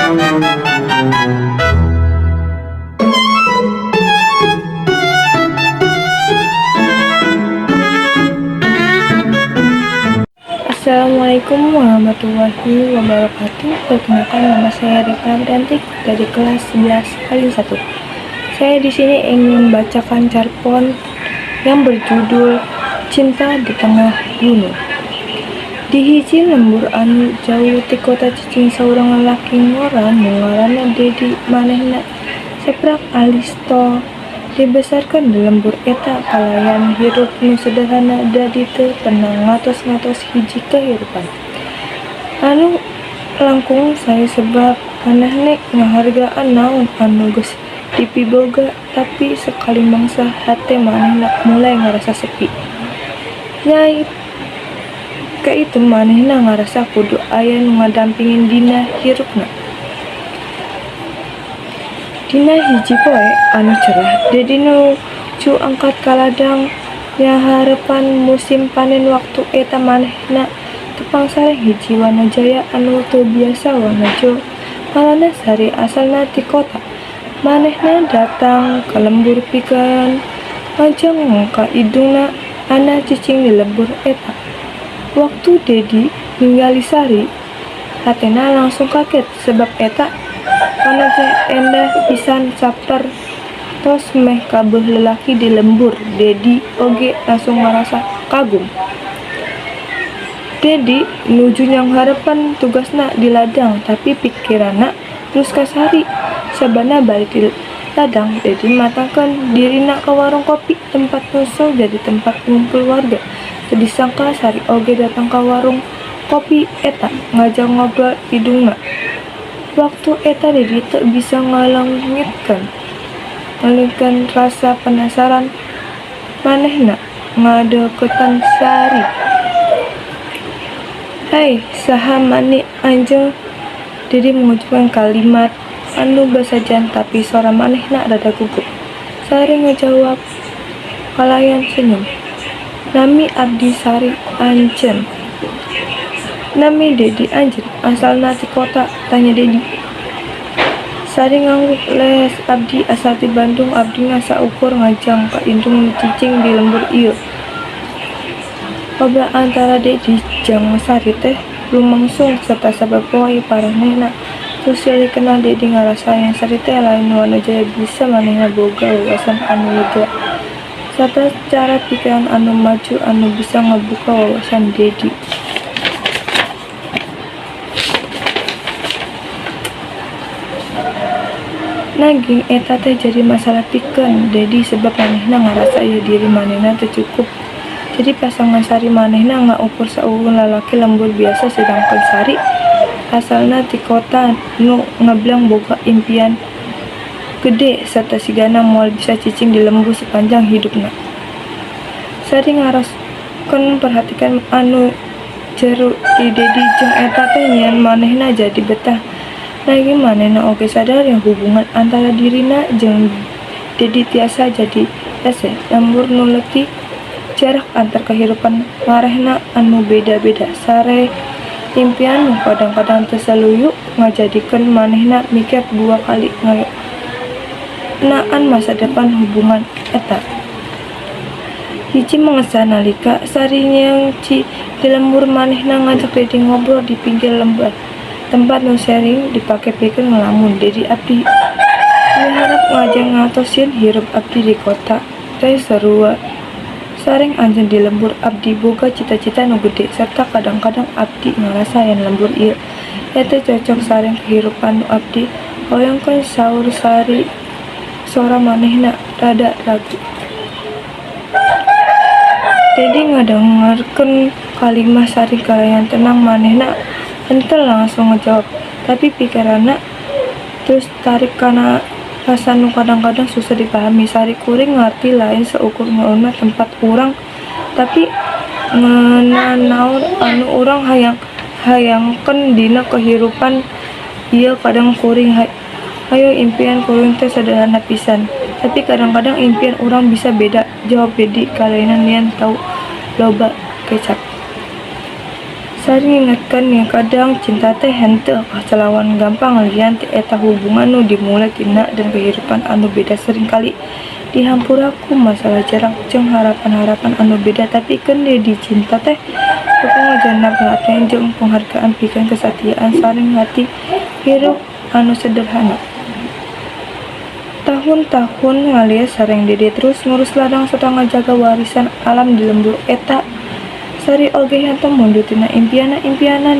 Assalamualaikum warahmatullahi wabarakatuh. Perkenalkan, nama saya Rika Rantik dari kelas 11 kali 1. Saya di sini ingin membacakan cerpon yang berjudul Cinta di Tengah Gunung. Di hiji lembur anu jauh ti kota cicing saurang lalaki ngora nu ngaranna Dedi. Manehna saprak alis tol, dibesarkeun di lembur eta kalayan hirup nu sederhana. Dedi teu pernah ngatos-ngatos hiji kahirupan anu langkung sae sebab manehna ngahargaan naon anu geus dipiboga. Tapi sakali mangsa hate manehna mulai ngarasa sepi. Nya kaitu manehna ngarasa kudu aya nu ngadampingan dina hirupna. Dina hiji poe anu cerah, Dedi nuju angkat ka ladang nyaharepan musim panen. Waktu eta manehna tepang sareng hiji wanajaya anu teu biasa. Wanaja ngaranna Sari, asalna ti kota. Manehna datang ka lembur pikeun ngajang ka indungna anu cicing di lembur eta. Waktu Dedi ningali Sari, hatena langsung kaget sebab eta wanaja endah pisan sapertos meh kabeh lalaki di lembur. Dedi oge langsung ngarasa kagum. Dedi nuju nyanghareupan tugasna di ladang, tapi pikiranna terus ka Sari. Sabada balik ti ladang, Dedi matangkeun dirina ka warung kopi, tempat nu sok jadi tempat ngumpul warga. Teu disangka Sari oge datang ka warung kopi eta ngajak ngobrol indungna. Waktu eta Dedi teu bisa ngaleungitkeun rasa penasaran manehna ngadeukeutan Sari. "Hai, saha nami anjeun?" Dedi mengucapkan kalimat anu basajan, tapi sora manehna rada gugup. Sari ngajawab kalayan senyum. "Nami abdi Sari, anjeun?" "Nami Dedi. Anjeun asalna ti kota?" tanya Dedi. Sari ngangguk. "Leres, abdi asal ti Bandung. Abdi ngan saukur ngajang ka indung nu cicing di lembur ieu." Obrolan antara Dedi jeung Sari teh lumangsung serta saban poe paranehna terus silih kenal. Dedi ngarasa yen Sari teh lain wanajaya biasa. Manehna boga wawasan anu lega sarta cara pikiran anu maju anu bisa ngabuka wawasan Dedi. Nanging eta teh jadi masalah pikeun Dedi sebab manehna ngarasa yen diri manehna teu cukup jadi pasangan Sari. Manehna ngaukur saukur lalaki lembur biasa, sedangkan Sari asalna ti kota nu ngeblang, boga impian gede serta sigana moal bisa cicing di lembur sapanjang hidupna. Sari ngaraskeun perhatian anu jero ti Dedi jeung eta teh nyieun manehna jadi betah. Nanging manehna oge sadar yen hubungan antara dirina jeung Dedi tiasa jadi hese. Lembur nu leutik, jarak antar kahirupan ngarahna anu beda-beda sareng impian nu kadang-kadang teu saluyu ngajadikeun manehna mikir dua kali ngeunaan masa depan hubungan eta. Hiji mangsa nalika Sari nyengci di lembur, manehna ngajak Dedi ngobrol di pinggir lembur, tempat nu sering dipake pikeun ngalamun. "Dedi, abdi miharep ngajang ngatos yen hirup abdi di kota teh sarua sareng anjeun di lembur. Abdi boga cita-cita nu gede sarta kadang-kadang abdi ngarasa yen lembur ieu teu cocok sareng kahirupan nu abdi hoyongkeun," saur Sari. Sora manehna rada ragu. Dedi ngadangukeun kalimah Sari kalayan tenang. Manehna henteu langsung ngajawab, tapi pikiranna terus tarik kana rasa nu kadang-kadang susah dipahami. "Sari, kuring ngarti lain saukur ngeunah tempat urang, tapi ngeunah naon anu urang hayang-hayangkeun dina kahirupan ieu. Kadang kuring hayoh impian kuring teh sederhana pisan, tapi kadang-kadang impian urang bisa beda," jawab Dedi kalayan niat teu loba kecap. Sari ngingetkeun yen kadang cinta teh henteu kasalawan gampang lian ti eta. Hubungan nu dimulai tina dan kehirupan anu beda seringkali dihampura ku masalah jarak jeung harapan-harapan anu beda, tapi keun Dedi cinta teh perlu ngajana perhatian jeung penghargaan pikeun kesatiaan sareng ngarti hirup anu sederhana. Tahun-tahun ngalir sareng Dedi terus ngurus ladang sarta ngajaga warisan alam di lembur eta. Sari oge henteu mundur tina impianna.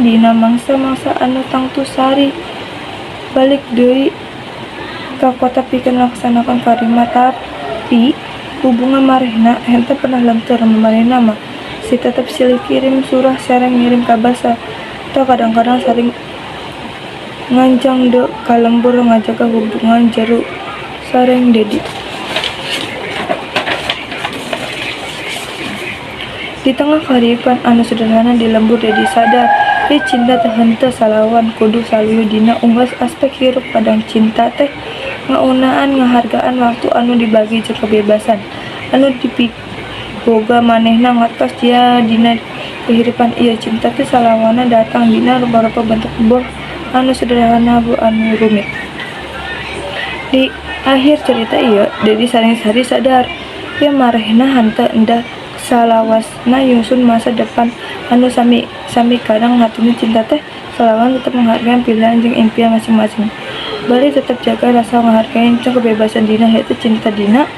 Dina mangsa-mangsa anu tangtu Sari balik deui ka kota pikeun ngalaksanakeun karirna, tapi hubungan maranehna henteu pernah lentur. Maranehna masih tetep silih kirim surah sareng ngirim kabar sarta kadang-kadang saling nganjang deui ka lembur ngajaga hubungan jero sareng Dedi. Di tengah kahirupan anu sederhana di lembur, Dedi sadar yen cinta teh henteu salawan kudu saluyu dina unggal aspek hirup. Kadang cinta teh ngeunaan ngahargaan waktu anu dibagi jeung kebebasan anu dipiboga manehna ngartos yen dina kahirupan ieu cinta teh salawana datang dina rupa-rupa bentuk, boh anu sederhana boh anu rumit. Di akhir carita ieu, Dedi sareng Sari sadar yen maranehna henteu endah salawasna nyungsun masa depan anu sami. Kadang hartina cinta teh salawana tetep menghargai pilihan jeung impian masing-masing bari tetep jaga rasa ngahargaan jeung kebebasan dina hate. Cinta dina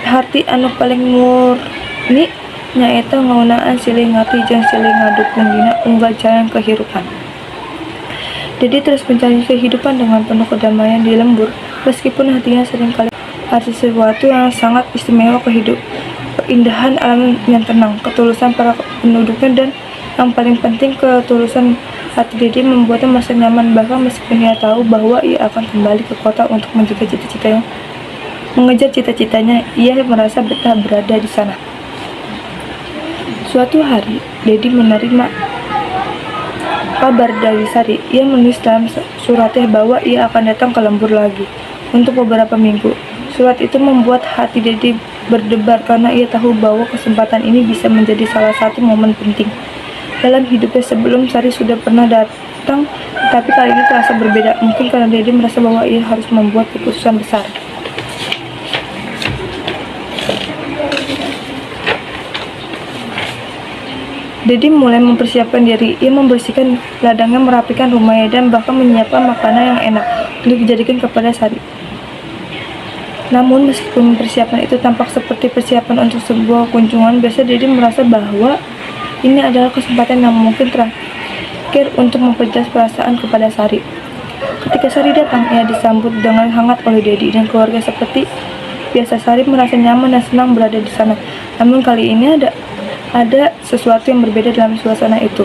harti anu paling murni nyaeta ngeunaan silih ngarti jeung silih ngadukung dina unggal jalan kahirupan. Dedi terus menjalani kehidupan dengan penuh kedamaian di lembur, meskipun hatinya seringkali ada sesuatu yang sangat istimewa keindahan alam yang tenang, ketulusan para penduduknya, dan yang paling penting ketulusan hati Dedi membuatnya merasa nyaman, bahkan meskipun ia tahu bahwa ia akan kembali ke kota untuk menjaga cita-citanya. Mengejar cita-citanya, ia merasa betah berada di sana. Suatu hari, Dedi menerima kabar dari Sari. Ia menulis dalam suratnya bahwa ia akan datang ke lembur lagi untuk beberapa minggu. Surat itu membuat hati Dedi berdebar karena ia tahu bahwa kesempatan ini bisa menjadi salah satu momen penting dalam hidupnya. Sebelum Sari sudah pernah datang, tetapi kali ini terasa berbeda. Mungkin karena Dedi merasa bahwa ia harus membuat keputusan besar. Dedi mulai mempersiapkan diri. Ia membersihkan ladangnya, merapikan rumahnya, dan bahkan menyiapkan makanan yang enak untuk dijadikan kepada Sari. Namun, meskipun persiapan itu tampak seperti persiapan untuk sebuah kunjungan biasa, Dedi merasa bahwa ini adalah kesempatan yang mungkin terakhir untuk memperjelas perasaan kepada Sari. Ketika Sari datang, ia disambut dengan hangat oleh Dedi dan keluarga seperti biasa. Sari merasa nyaman dan senang berada di sana. Namun kali ini ada sesuatu yang berbeda dalam suasana itu.